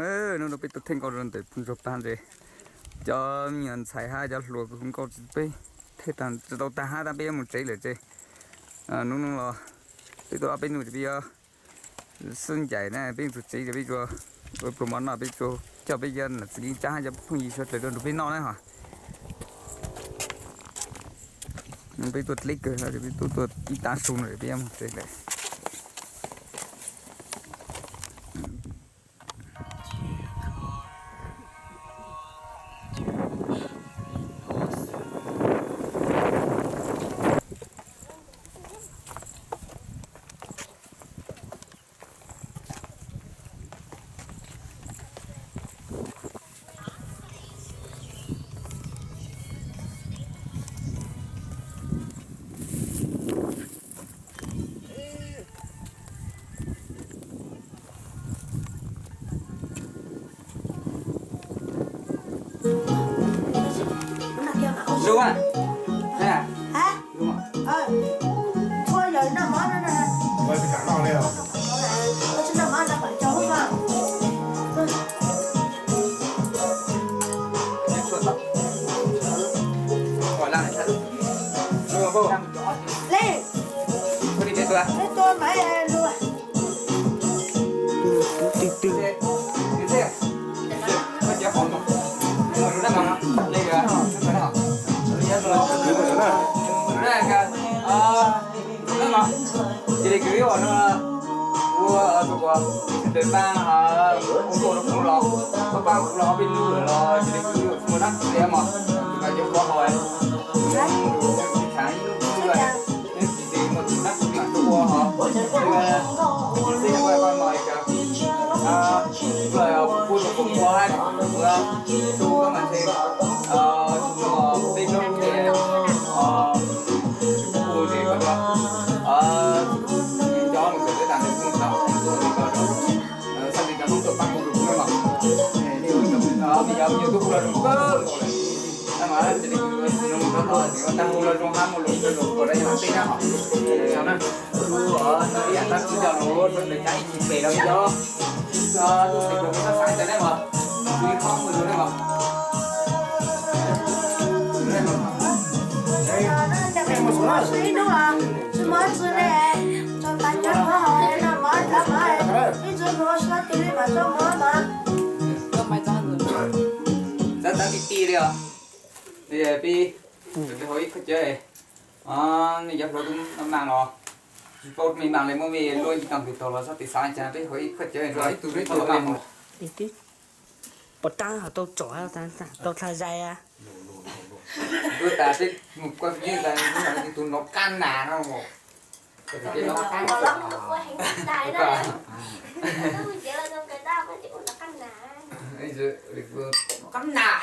Hnub no peb tuaj thej nkauj rau ntawm pub ntsuag pag ntses. Cov me nyuam ntxhais hab cov hluas kuj hu nkauj, peb thej tsis tau tag hab tab peb yuav mus tsev lawm ces hnub no los peb tuaj ob peb nub ces peb yuav xub ncaim na, peb txug tsev ces peb tsuas ua pluas mov noj, peb tsuas coj peb cov nam txiv cab hab cov phooj ywg sawv daws rau nrug peb noj na ho. Peb tuaj dleb kawg, peb tuaj ib tav su no peb yuav mus tsev lawm. Lub a, lub a, lub a. Twg twg? Ces li kwv ua no, ua tus uas ntawm pab ua nkauj rau kuv los, pab pab kuv los ob peb lub lawm los ces li kwv ua dab tsi mog, tus koj cov kua hau, tus tsis tshav ib lub lub, neb tsis muaj tus dab tsi mam tuaj ua hos, xij ua koj mos li cas, kuv pub rau kuv ua hab kuv ua, tus koj mas ntshe, tus no peb plaub lub ces, tus kuv ces koj, cov mus txawm peb tas ntawd kuj tau kuv ua li ko rau, xaj li cov Hmoob tuaj pab kuv rau kuv no, me yog me nyuam tub kuj los zoo kawg nkaus lawm. Tab mas ces li kuv tsis zoo rov los, tag kuv los zoo hab muaj lus rau lus kuv rau yam teb na hos. Ib yam tab kuv coj lus rau ntawm cov ib tsis pem los yog tus tes kuv kuj xav cov neb mas, kuv ib qhov mus rau neb mas. Txawv txawv ti ti li os. Peb haus ib koj cawv, nej cov hluas tub maam los tsis paub me maam li muab me luaj ib tag tus taug los txhob tis xav cas, peb haus ib koj cawv, ib tug ib tug maam. Pov rab ho tau tsom, tau tag zais. Tuaj tas peb mus koj tus nov qab nas no. Qab nas.